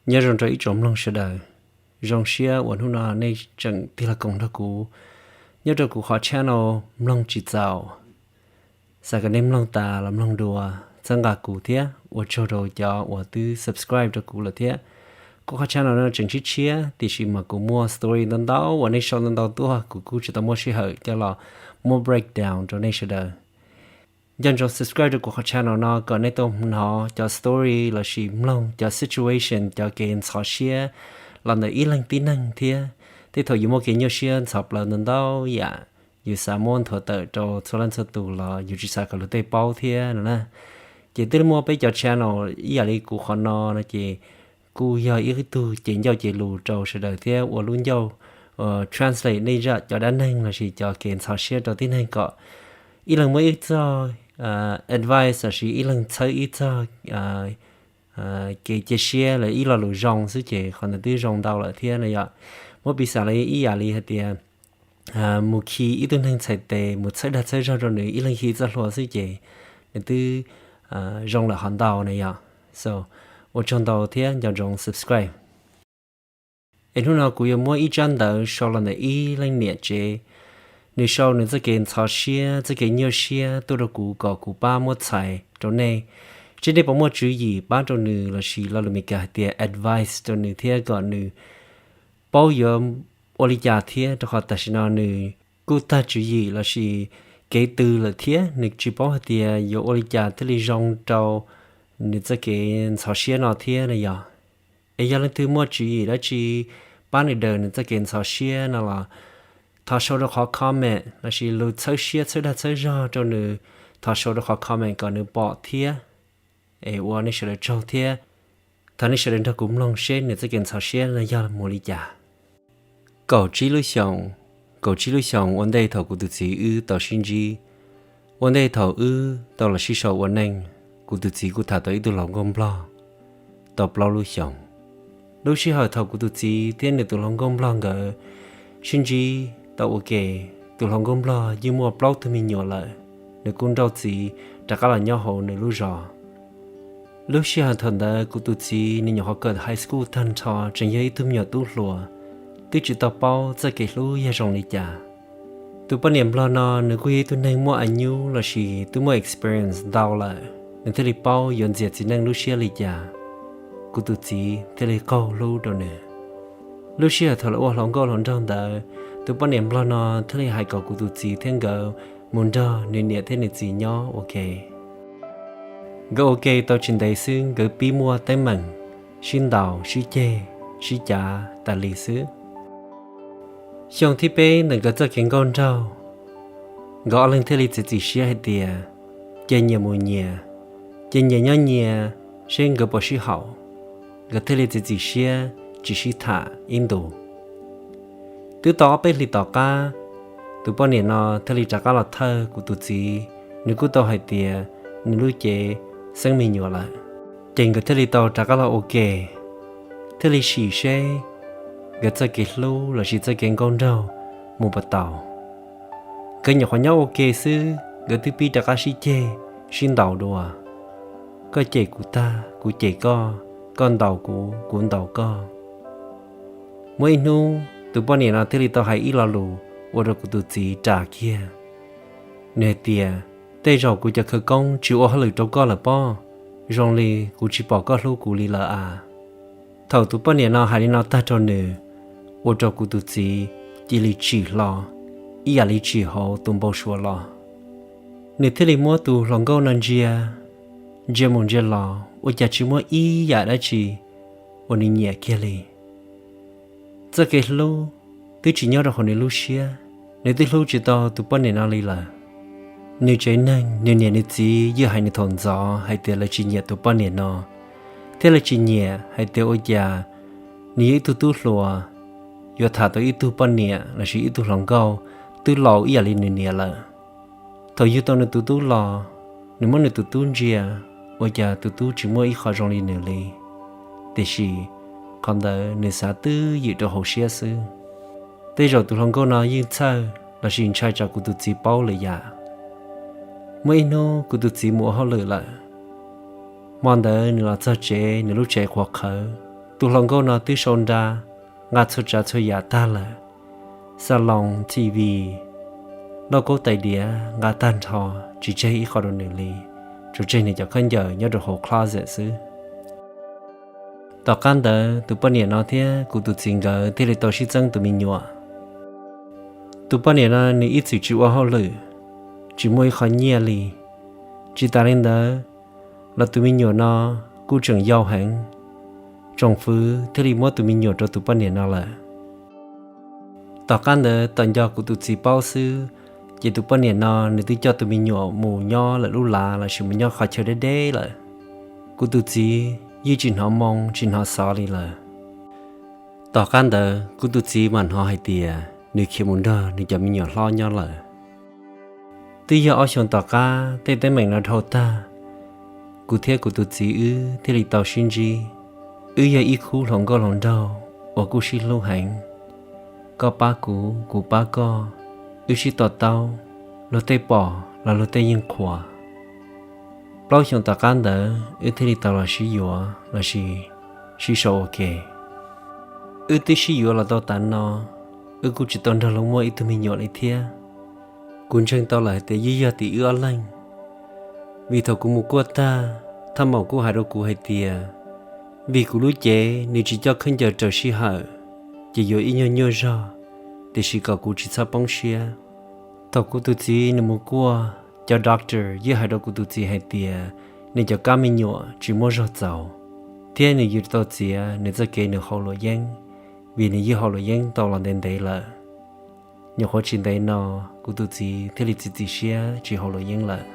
Nyob zoo rau ib tsoom mloog sawv daws, zoo siab uas hnub no nej tseem tig los koom nrog kuv nyob rau kuv qhov channel Mloog Tsis Txaus. Xav kom nej mloog tas los mloog dua, txhawb nqa kuv thiab ua tsaug rau cov uas twb subscribe rau kuv lawm thiab. Kuv qhov channel no tseem tshiab tshiab, tiam sis mas kuv muaj story ntau ntau uas nej sau ntau ntau tuaj, kuv kuj tsis tau muaj sij hawm coj los muab breakdown rau nej sawv daws. Nco ntsoov subscribe rau kuv qhov channel no kom nej tau hnov cov story lossis mloog cov situation, cov kev ntxhov siab los ntawm ib leeg tib neeg thiab. Tej thaum yus muaj kev nyuaj siab ntxhov plaws ntau ntau yam, yus xav muab nthuav tawm rau txhua leej txhua tus los yus tsis xav kom luag tej paub thiab no na. Ces twb muaj peb cov channel ib yam li kuv qhov no no ces kuj yog ib tug cev ncauj cev lus rau sawv daws thiab ua lub ncauj translate nej zaj cov dab neeg lossis cov kev ntxhov siab rau tib neeg kom ib leeg muab ib txoj advice lossis ib leeg txhawb ib txoj kev cia siab los ib lo lus zoo xwb ces qhov ntawd twb zoo ntau lawm thiab no yom. Muab piv xam li ib yam li hais tias mus khi ib tug neeg txhais tes mus txhawb dag txhawb zog rau nws ib leeg khi txoj hlua xwb ces nws twb zoo lawm hov ntau na yom. So, ua tsaug ntau thiab nco ntsoov subscribe. Es hnub no kuv yuav muab ib tsab ntawv sau los ntawm ib leej niam tsev. Nws sau nws txoj kev ntxhov siab, txoj kev nyuaj siab tuaj rau kuv kom kuv pab muab txhais rau nej, seb nej puas muaj tswv yim pab rau nws lossis lo lus Meskas hais tias advice rau nws thiab kom nws paub yuav ua li cas thiab, rau qhov tam sim no nws kuj tag tswv yim lossis kev tw lawm thiab nws tsis paub hais tias yuav ua li cas thiaj li zoo rau nws txoj kev ntxhov siab no thiab na yom. Es yog leej twg muaj tswv yim dab tsi pab nws daws nws txoj kev ntxhov siab no los thov sau rau qhov comment lossis lus txhawb siab txhawb dag txhawb zog rau nws, thov sau rau qhov comment kom nws pom thiab. Es ua nej sawv daws tsaug thiab. Thov nej sawv daws nrog kuv mloog seb nws txoj kev ntxhov siab no yog mus li cas. Kaum tsib lub xyoos, kaum tsib lub xyoos ua ntej thaum kuv tus txiv wb tau sib ntsib, ua ntej thaum wb tau los sib sau ua neej, kuv tus txiv kuj tham tau ib tug hluas nkauj nplog tau plaub lub xyoos. Lub sij hawm thaum kuv tus txiv thiab nws tus hluas nkauj nplog nkawd sib ntsib tau ua ke, tus hluas nkauj nplog yeej muaj plaub tug me nyuam lawm, nws kuj nrauj txiv rov qab los nyob hauv nws lub zos. Lub sij hawm thaum ntawd kuv tus txiv nws nyuam qhuav kawm high school tag nrho, tseem yog ib tug me nyuam tub hluas, twb tsis tau paub txoj kev hlub yog zoo li cas. Tus poj niam nplog no nws kuj yog ib tug neeg muaj a nyub lossis twb muaj experience ntau lawm, nws thiaj li paub yuav ntxias txiv neej lub siab li cas, kuv tus txiv thiaj li qaug hlub rau nws. Lub sij hawm thaum lawv ua hluas nkauj hluas nraug ntawd, tus poj niam nplog no thiaj li hais kom kuv tus txiv thiab nkawd mus nrog nws niam thiab nws txiv nyob ua ke. Nkawd ua ke tau tsis ntev xwb nkawd pib muaj teeb meem, sib ntaus sib ceg, sib cav tas li xwb. Xyoo thib peb ntawm nkawd txoj kev nkauj nraug, nkawd ob leeg thiaj li txiav txim siab hais tias cia nyias mus nyias, cia nyias nyob nyias, seb nkawd puas sib haum. Nkawd thiaj li txiav txim siab tsis sib tham ib ntus. Twb tau ob peb hlis tom qab, tus poj niam no thiaj li rov qab los thawj kuv tus txiv, nws kuj tau hais tias nws lub cev xeeb me nyuam lawm. Ces nkawd thiaj li tau rov qab los ua ke, thiaj li sim seb nkawd txoj kev hlub lossis txoj kev nkauj nraug mus puas tau. Nkawd nyuam qhuav nyob ua ke xwb nkawd twb pib rov qab sib ceg, sib ntaus dua. Koj cem kuv tag, kuv cem koj, koj ntaus kuv, kuv ntaus koj. Muaj ib hnub tus poj niam no thiaj li tau hais ib lo lus ua rau kuv tus txiv ras kiag. Nws hais tias, tej zaum kuv cov khawv koob tsis ua hauj lwm rau koj lawm pob, zoo li kuv tsis pom koj hlub kuv li lawm as. Thaum tus poj niam no hais li no tag rau nws, ua rau kuv tus txiv cia li tsim hlo ib yam li tsim hauv tus npau suav los. Nws thiaj li muab tus hluas nkauj no ntsia, ntsia mus ntsia los ua cas tsis muaj ib yam dab tsi uas nws nyiam kiag li. Txoj kev hlub twb tsis nyob rau hauv nws lub siab, nws twb hlub tsis tau tus poj niam no li lawm. Nws tsev neeg, nws niam nws txiv yeej hais nws thaum ntxov hais tias lawv tsis nyiam tus poj niam no, thiab lawv tsis nyiam hais tias ua cas nws yog ib tug tub hluas yuav tham tau ib tug poj niam lossis ib tug hluas nkauj twb laus ib yam li nws niam lawm. Thaum yug tau nws tus tub los, nws muab nws tus tub ntsia, ua cas tus tub tsis muaj ib qho zoo li nws li. Tiam sis qhov ntawd nws xav twb ywm rau hauv siab xwb. Tej zaum tus hluas nkauj no yeej txhawj lossis ntshai tsam kuv tus txiv paub lwm yam. Muaj ib hnub kuv tus txiv mus ua hauj lwm lawm, hmo ntawd nws los txog tsev, nws lub tsev qhuav qhawv. Tus hluas nkauj no twb sau nra, nqa txhua tsav txhua yam tag lawm, xas loos, T V, lauj kaub tais diav nqa tag nrho, tsis tseg ib qho rau nws li, tsuas tseg nws cov khaub ncaws nyob rau hauv closet xwb. Tom qab ntawd tus poj niam no thiab kuv tus txiv nkawd thiaj li tau sib txeeb tus me nyuam. Tus poj niam no nws ib txwm tsis ua hauj lwm, tsis muaj ib qho nyiaj li. Tsis tas li ntawd los tus me nyuam no kuj tseem yau heev, tsoom fwv thiaj li muab tus me nyuam rau tus poj niam no lawm. Tom qab ntawd tom nco kuv tus txiv paub xwb, ces tus poj niam no nws twb coj tus me nyuam mus nyob lawm lub lav lossis mus nyob qhov chaw deb deb lawm. Kuv tus txiv yeej tsis hnov moo tsis hnov xov li lawm. Tom qab ntawd kuv tus txiv mam hnov hais tias nws khiav mus nrog nws cov me nyuam hlob nyob lawm. Twb yog ob xyoos tom qab tej teeb meem no dhau tag, kuv thiab kuv tus txiv wb thiaj li tau sib ntsib. Wb yog ib khub hluas nkauj hluas nraug uas kuj sib hlub heev, koj pab kuv, kuv pab koj, wb sib to taub, luag tej pom los luag tej yeej qhuas. Plaub xyoos tom qab ntawd wb thiaj li tau los sib yuav lossis sib sau ua ke. Wb twb sib yuav los tau tav no, wb kuj tsis tau nrog luag muaj ib tug me nyuam li thiab. Kuv ntseeg tau lawm hais tias yeej yog tim wb ob leeg, vim thaum kuv mus kuaj tag, Thaj Maum kuj hais rau kuv hais tias, vim kuv lub cev nws tsis coj khaub ncaws raws sij hawm, ces yuav ib nyuag nyuaj zog, tiam sis kom kuv tsis txhob poob siab. Thaum kuv tus txiv nws mus kuaj, cov doctor yeej hais rau kuv tus txiv hais tias nws cov kab me nyuam tsis muaj zog txaus, thiab nws yuav tau txiav nws txoj kev nws haus luam yeeb, vim nws yeej haus luam yeeb tau los ntev ntev lawm. Nyuam qhuav tsis ntev no kuv tus txiv thiaj li txiav txim siab tsis haus luam yeeb lawm.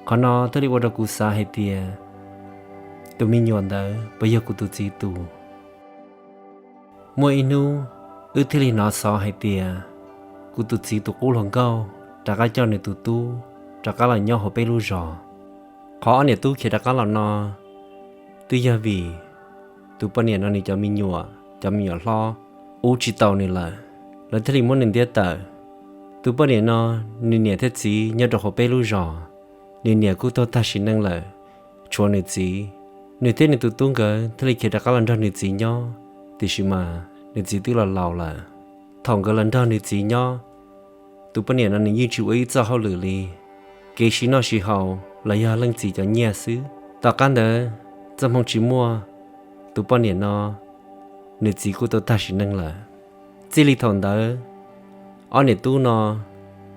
Qhov no thiaj li ua rau kuv xav hais tias tus me nyuam ntawd puas yog kuv tus txiv tus. Muaj ib hnub wb thiaj li hnov xov hais tias kuv tus txiv tus qub hluas nkauj rov qab coj nws tus tub rov qab los nyob hauv peb lub zos. Qhov ob niam tub khiav rov qab los no twb yog vim tus poj niam no nws cov me nyuam, cov me nyuam hlob ub tsis tau nws lawm, lawv thiaj li muab nws ntiab tawm. Tus poj niam no nws niam thiab txiv nyob rau hauv peb lub zos, nws niam kuj tuag tag sim neej lawm, tshuav nws txiv. Nws thiab nws tus tub nkawd thiaj li khiav rov qab los nrog nws txiv nyob, tiam sis mas nws txiv twb los laus lawm. Thaum nkawd los nrog nws txiv nyob, tus poj niam no nws yeej tsis ua ib txoj hauj lwm li, kev siv noj siv haus los yog leej txiv cov nyiaj xwb. Tom qab ntawd txoj hmoo tsis muaj, tus poj niam no nws txiv kuj tau tag sim neej lawm. Txij li thaum ntawd ob niam tub no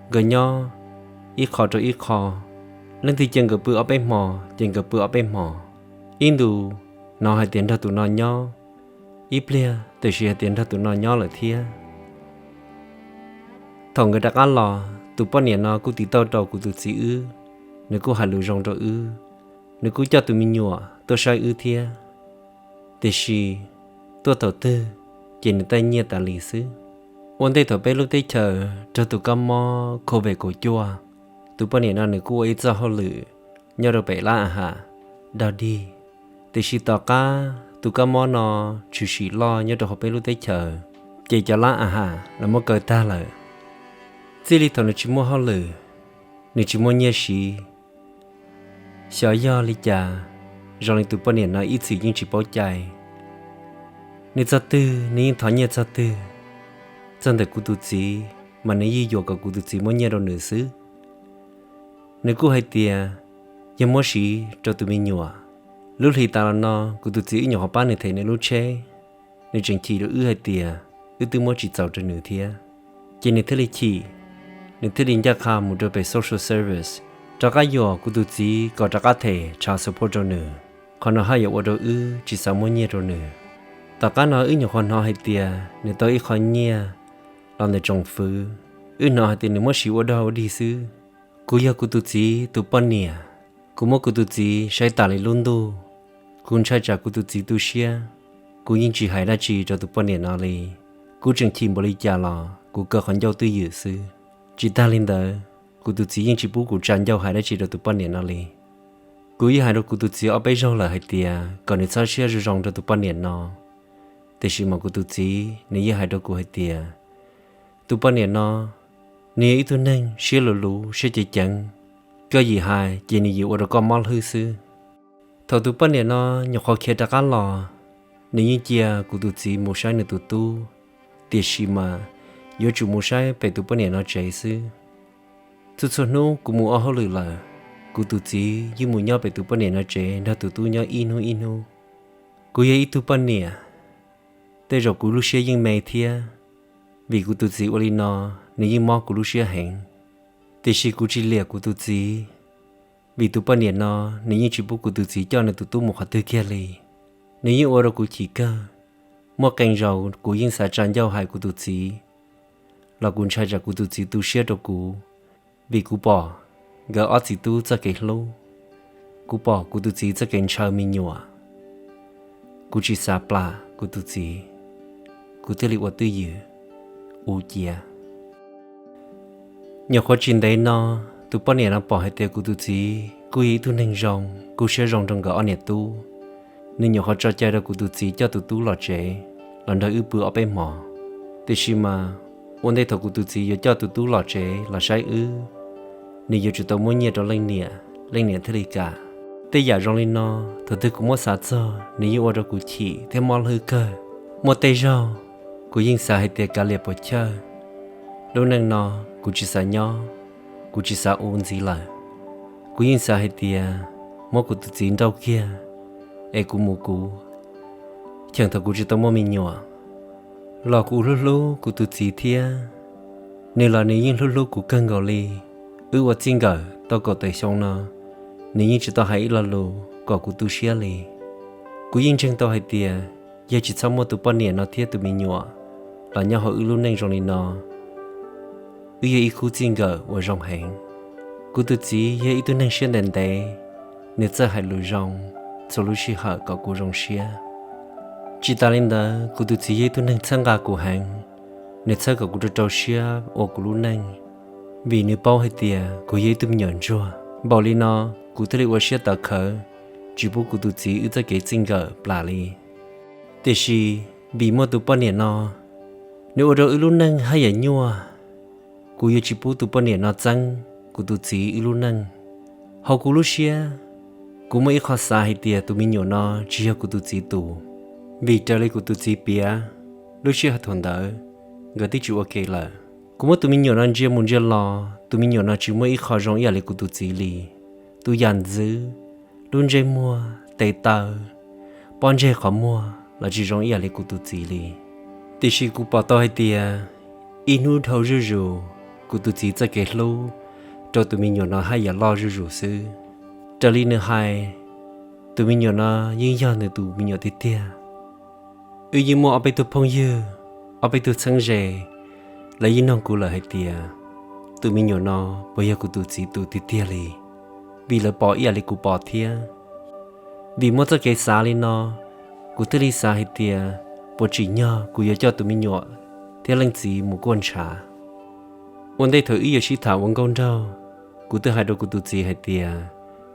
nkawd nyob ib qho rau ib qho, leej twg cia nkawd pw ob peb hmo ces nkawd pw ob peb hmo. Ib ntus hnov hais tias nrog tus no nyob, ib pliag tam sim hais tias nrog tus no nyob lawm thiab. Thaum nkawd rov qab los, tus poj niam no kuj tiv tauj rau kuv tus txiv wb, nws kuj hais lus zoo rau wb, nws kuj coj tus me nyuam tuaj saib wb thiab. Tiam sis tuaj thaum twg ces nws taij nyiaj tas li xwb. Ua ntej thaum peb lub teb chaws raug tus kab mob COVID kaum cuaj, tus poj niam no nws kuj ua ib txoj hauj lwm nyob rau pem lab a has dog dig. Tiam sis tom qab tus kab mob no tshwm sim loj nyob rau hauv peb lub teb chaws, ces cov lab a has los muab kaw tag lawm. Txij li thaum nws tsis muaj hauj lwm, nws tsis muaj nyiaj siv, xyov yog li cas, zoo li tus poj niam no ib txwm yeej tsis paub cai. Nws txog twg nws yeej thov nyiaj txog twg. Txog ntawm kuv tus txiv mas nws yeej yuam kom kuv tus txiv muab nyiaj rau nws xwb. Nws kuj hais tias yog muab siv rau tus me nyuam. Lub hlis tas los no kuv tus txiv wb nyuam qhuav pab nws them nws lub tsheb, nws tseem chim rau wb hais tias wb twb muab tsis txaus rau nws thiab. Ces nws thiaj li chim, nws thiaj li ncaj qha mus rau pem social service, rov qab yuam kuv tus txiv kom rov qab them child support rau nws. Qhov no haj yam ua rau wb tsis xav muab nyiaj rau nws. Tom qab no wb nyuam qhuav hnov hais tias nws tau ib qho nyiaj los ntawm tsoom fwv, wb hnov hais tias nws muab siv ua dog ua dig xwb. Kuv yog kuv tus txiv tus poj niam, kuv muab kuv tus txiv saib tas li lub ntuj. Kuv ntshai tsam kuv tus txiv tu siab, kuv yeej tsis hais dab tsi rau tus poj niam no li. Kuv tseem chim npaum li cas los kuv kaw qhov ncauj twj ywm xwb. Tsis tag li ntawd, kuv tus txiv yeej tsis pub kuv tsa ncauj hais dab tsi rau tus poj niam no li. Kuv yeej hais rau kuv tus txiv ob peb zaug lawm hais tias kom nws txhob siab zoo zoo rau tus poj niam no, tiam sis mas kuv tus txiv nws yeej hais rau kuv hais tias tus poj niam no nws yog ib tug neeg siab luv luv siab ceev ceev, koj yim hais ces nws yim ua rau koj mob hlwb xwb. Thaum tus poj niam no nyuam qhuav khiav rov qab los, Nws yeej cia kuv tus txiv mus saib nws tus tub, tiam sis mas yuav tsum mus saib pem tus poj niam no tsev xwb. Txhua txhua hnub kuv mus ua hauj lwm lawm, kuv tus txiv yeej mus nyob pem tus poj niam no tsev nrog tus tub nyob ib hnub ib hnub. Kuv yog ib tug poj niam, tej zaum kuv lub siab yeej me thiab, vim kuv tus txiv ua li no, nws yeej mob kuv lub siab heev. Tiam sis kuv tsis liam kuv tus txiv, vim tus poj niam no nws yeej tsis pub kuv tus txiv coj nws tus tub mus qhov twg kiag li. Nws yeej ua rau kuv chim kawg. Muaj qee zaus kuv yeej xav tsa ncauj hais kuv tus txiv, los kuv ntshai tsam kuv tus txiv tu siab rau kuv, vim kuv pom nkawd ob txiv tub txoj kev hlub, kuv pom kuv tus txiv txoj kev ntshaw me nyuam. Kuv tsis xav plam kuv tus txiv, kuv thiaj li ua twj ywm, ua ciav. Nyuam qhuav tsis ntev no, tus poj niam no pom hais tias kuv tus txiv kuj yog ib tug neeg zoo, kuj siab zoo rau nkawd ob niam tub. Nws nyuam qhuav tso cai rau kuv tus txiv coj tus tub los tsev, los nrog wb pw ob peb hmos. Tiam sis mas, ua ntej thaum kuv tus txiv yuav coj tus tub los tsev los saib wb, nws yuav tsum tau muab nyiaj rau leej niam, leej niam thiaj li kam. Tej yam zoo li no, thaum twg kuv muab xav txog, nws yeej ua rau kuv chim thiab mob hlwb kawg. Muaj tej zaug, kuv yeej xav hais tias kav liam puas chawj, lub neej no kuv tsis xav nyob, kuv tsis xav ua ntxiv lawm. Kuv yeej xav hais tias muab kuv tus txiv nrauj kiag, es kuv mus kuv, cheem thaum kuv tsis tau muaj me nyuam. Los kuv hlub hlub kuv tus txiv thiab, nws los nws yeej hlub hlub kuv kawg nkaus li. Wb ua txij nkawm tau kaum tawm xyoo no, nws yeej tsis tau hais ib lo lus kom kuv tu siab li. Kuv yeej ntseeg tau hais tias, yog tsis txhob muaj tus poj niam no thiab tus me nyuam los nyob hauv wb lub neej zoo li no, wb yog ib khub txij nkawm uas zoo heev. Kuv tus txiv yog ib tug neeg siab ntev ntev, nws txawj hais lus zoo, txhua lub sij hawm kom kuv zoo siab. Tsis tas li ntawd, kuv tus txiv yog ib tug neeg txhawb nqa kuv heev, nws txhawb kom kuv rau rau siab ua kuv lub neej, vim nws paub hais tias kuv yog ib tug me nyuam ntsuag. Npaum li no, kuv thiaj li ua siab tawv khawv, tsis pub kuv tus txiv wb txoj kev txij nkawm plam li. Tiam sis, vim muaj tus poj niam no, nws ua rau wb lub neej haj yam nyuaj. Kuv yuav tsis pub tus poj niam no txeeb kuv tus txiv wb lub neej. Hauv kuv lub siab, kuv muaj ib qho xav hais tias tus me nyuam no tsis yog kuv tus txiv tus, vim raws li kuv tus txiv piav, lub sij hawm thaum ntawd nkawd twb tsis ua ke lawm. Kuv muab tus me nyuam no ntsia mus ntsia los, tus me nyuam no tsis muaj ib qho zoo ib yam li kuv tus txiv li. Tus yam ntxwv, lub ntsej muag, tes taw, pob ntseg qhov muag los tsis zoo ib yam li kuv tus txiv li. Tiam sis kuv pom tau hais tias, ib hnub dhau zuj zus, kuv tus txiv txoj kev hlub rau tus me nyuam no haj yam loj zuj zus xwb. Raws li nws hais, tus me nyuam no yeej yog nws tus me nyuam tiag tiag. Wb yeej muaj ob peb tug phooj ywg, ob peb tug txheeb ze, lawv yeej nug kuv lawm hais tias, tus me nyuam no puas yog kuv tus txiv tus tiag tiag li, vim lawv pom ib yam li kuv pom thiab. Vim muaj txoj kev xav li no, kuv thiaj li xav hais tias, puas tsim nyog kuv yuav coj tus me nyuam thiab leej txiv mus kuaj ntshav. Ua ntej thaum wb yuav sib tham ua nkauj nraug, kuv twb hais rau kuv tus txiv hais tias,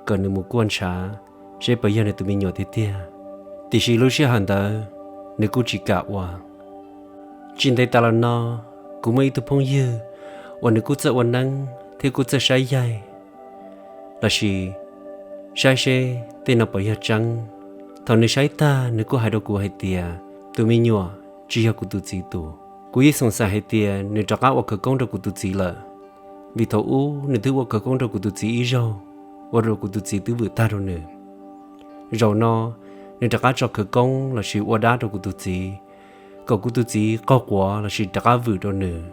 kom nws mus kuaj ntshav, seb puas yog nws tus me nyuam tiag tiag. Tiam sis lub sij hawm ntawd, nws kuj tsis kam ua. Tsis ntev tas los no, kuv muaj ib tug phooj ywg uas nws kuj txawj ua neeb thiab kuj txawj saib yaig, lossis saib seb tej no puas yog tseeb. Thaum nws saib tag, nws kuj hais rau kuv hais tias, tus me nyuam tsis yog kuv tus txiv tus. Kuv yeej xoom xaim hais tias nws rov qab ua khawv koob rau kuv tus txiv lawm, vim thaum ub nws twb ua khawv koob rau kuv tus txiv ib zaug, ua rau kuv tus txiv twb vwm tag rau nws. Zaum no, nws rov qab tso khawv koob lossis ua dab rau kuv tus txiv, kom kuv tus txiv qaug quav lossis rov qab vwm rau nws.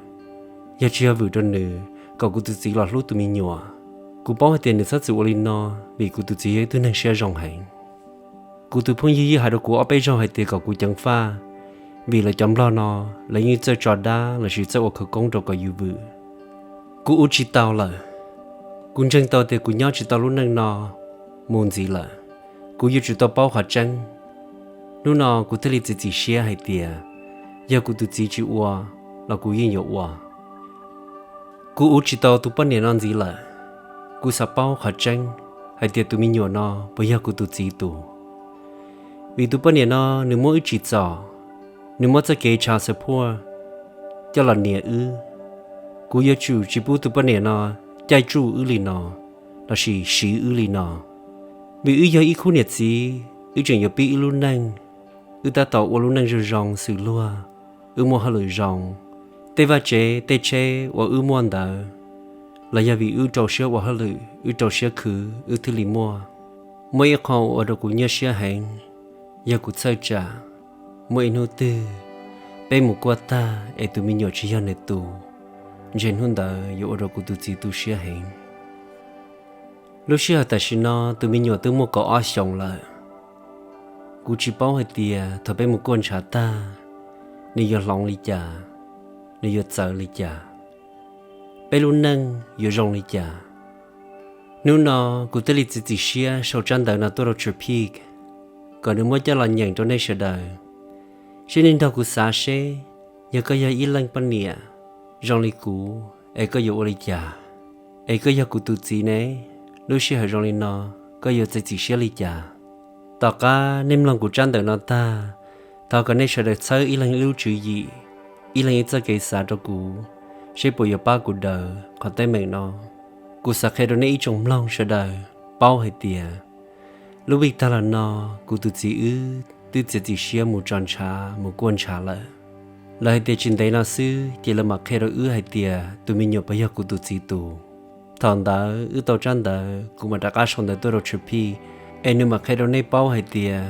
Yog tsis yog vwm rau nws, kom kuv tus txiv los hlub tus me nyuam. Kuv paub hais tias nws txhob txwm ua li no, vim kuv tus txiv yog ib tug neeg siab zoo heev. Kuv tus phooj ywg yeej hais rau kuv ob peb zaug hais tias kom kuv ceev faj, vim lawv cov nplog no, lawv yeej txawj tso dab lossis txawj ua khawv koob rau kom yus vwm. Kuv ua tsis tau lawm. Kuv ntseeg tau tias kuv nyob tsis tau lub neej no mus ntxiv lawm. Kuv yuav tsum tau paub qhov tseeb. Hnub no kuv thiaj li txiav txim siab hais tias, yog kuv tus txiv tsis ua, los kuv yeej yuav ua. Kuv ua tsis tau tus poj niam no ntxiv lawm. Kuv xav paub qhov tseeb hais tias tus me nyuam no puas yog kuv tus txiv tus. Vim tus poj niam no nws muab wb tsim txom, nws muab txoj kev child support coj los nias wb. Kuv yuav tsum tsis pub tus poj niam no caij tsuj wb li no, lossis siv wb li no. Vim wb yog ib khub niam txiv, wb tseem yuav pib wb lub neej. wb tab tom ua lub neej zoo zoo xws luag, wb muaj hauj lwm zoo. Tej vaj tsev tej tsheb uas wb muaj ntawd los yog vim wb rau siab ua hauj lwm, wb rau siab khwv wb thiaj li muaj. Muaj ib qho ua rau kuv nyuaj siab heev, yog kuv txhawj tsam muaj ib hnub twg peb mus kuaj tag es tus me nyuam tsis yog nws tus, ntshe hnub ntawd yuav ua rau kuv tus txiv tu siab heev. Lub sij hawm tam sim no tus me nyuam twb muaj kaum ob xyoos lawm. Kuv tsis paub hais tias thaum peb mus kuaj ntshav tag, nws yuav hloov li cas, nws yuav txawv li cas, peb lub neej yuav zoo li cas. Hnub no kuv thiaj li txiav txim siab sau tsab ntawv no tuaj rau Tshwj Phij, kom nws muab coj los nyeem rau nej sawv daws, seb nej nrog kuv xav seb, yog koj yog ib leej poj niam zoo li kuv es koj yuav ua li cas? Es koj yog kuv tus txiv ne, lub sij hawm zoo li no koj yuav txiav txim siab li cas? Tom qab nej mloog kuv tsab ntawv no tag, thov kom nej sawv daws txhawb ib leeg ib lub tswv yim, ib leeg ib txoj kev xav rau kuv, seb puas yuav pab kuv daws qhov teeb meem no. Kuv xav qhia rau nej ib tsoom mloog sawv daws paub hais tias, lub vij tag los no kuv tus txiv wb twb txiav txim siab mus tso ntshav mus kuaj ntshav lawm. Lawv hais tias tsis ntev no xwb ces lawv mam qhia rau wb hais tias tus me nyuam puas yog kuv tus txiv tus. Thaum ntawd wb tau tsab ntawv kuv mam rov qab sau ntawv tuaj rau Tshwj Phij, es nws mam qhia rau nej paub hais tias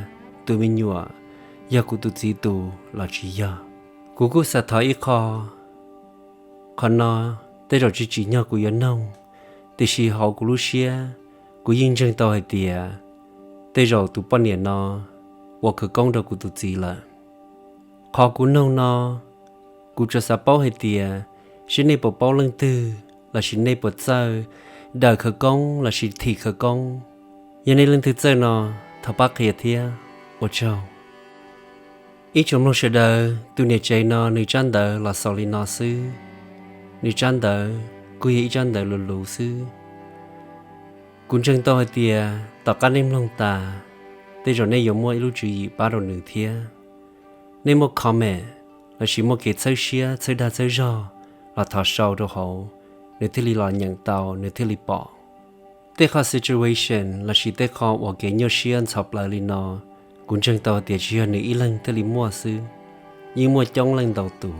tus me nyuam yog kuv tus txiv tus los tsis yog. Kuv kuj xav thov ib qho, qhov no tej zaum tsis tsim nyog kuv yuav noog, tiam sis hauv kuv lub siab kuv yeej ntseeg tau hais tias tej zaum tus poj niam no ua khawv koob rau kuv tus txiv lawm. Qhov kuv noog no, kuv tsuas xav paub hais tias seb nej puas paub leej twg lossis nej puas txawj daws khawv koob lossis thim khawv koob. Yog nej leej twg txawj no, thov pab qhia thiab, ua tsaug. Ib tsoom mloog sawv daws, tus niam tsev no nws tsab ntawv los xaus li no xwb. Nws tsab ntawv kuj yog ib tsab ntawv luv luv xwb. Kuv ntseeg tau hais tias tom qab nej mloog tas, tej zaum nej yuav muaj ib lub tswv yim pab rau nws thiab. Nej muaj comment lossis muaj kev txhawb siab txhawb dag txhawb zog los thov sau rau hauv, nws thiaj li los nyeem tau, nws thiaj li pom. Tej qho situation lossis tej qho uas kev nyuaj siab ntxhov plawv li no, kuv ntseeg tau tias tsis yog nws ib leeg thiaj li muaj xwb, yeej muaj coob leej ntau tus.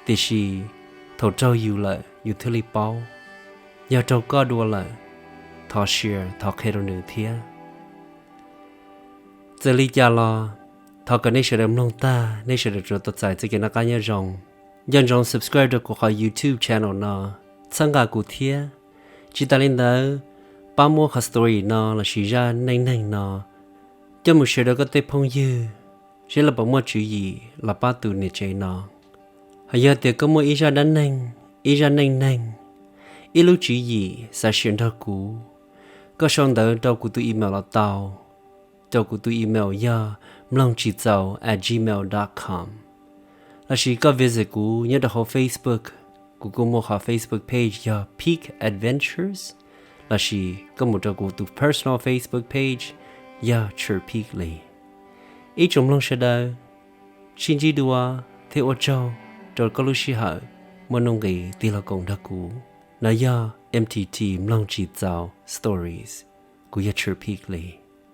Tiam sis thaum raug yus lawm yus thiaj li paub. Yog raug koj dua lawm, thov share thov qhia rau nws thiab. Txawm li cas los, thov kom nej sawv daws mloog tag nej sawv daws tsuas tau txais txoj kev noj qab nyob zoo. Nco ntsoov subscribe rau kuv qhov YouTube channel no, txhawb nqa kuv thiab. Tsis tas li ntawd, pab muab qhov story no lossis zaj neej neeg no coj mus share rau koj tej phooj ywg, seb lawv puas muaj tswv yim los pab tus niam tsev no. Hos yog tias koj muaj ib zaj dab neeg, ib zaj neej neeg, ib lub tswv yim xav share nrog kuv, koj sau ntawv rau kuv tus email los tau. Rau kuv tus email yog mloog tsis txaus at gmail dot com. Lossis koj visit kuv nyob rau hauv Facebook, kuv kuj muaj qhov Facebook page yog Phij Adventures, lossis koj mus rau kuv tus personal Facebook page yog Tshwj Phij li. Ib tsoom mloog sawv daws, sib ntsib dua thiab ua tsaug rau koj lub sij hawm muaj nuj nqis tig los koom nrog kuv. No yog M T T mloog tsis txaus stories, kuv yog Tshwj Phij li.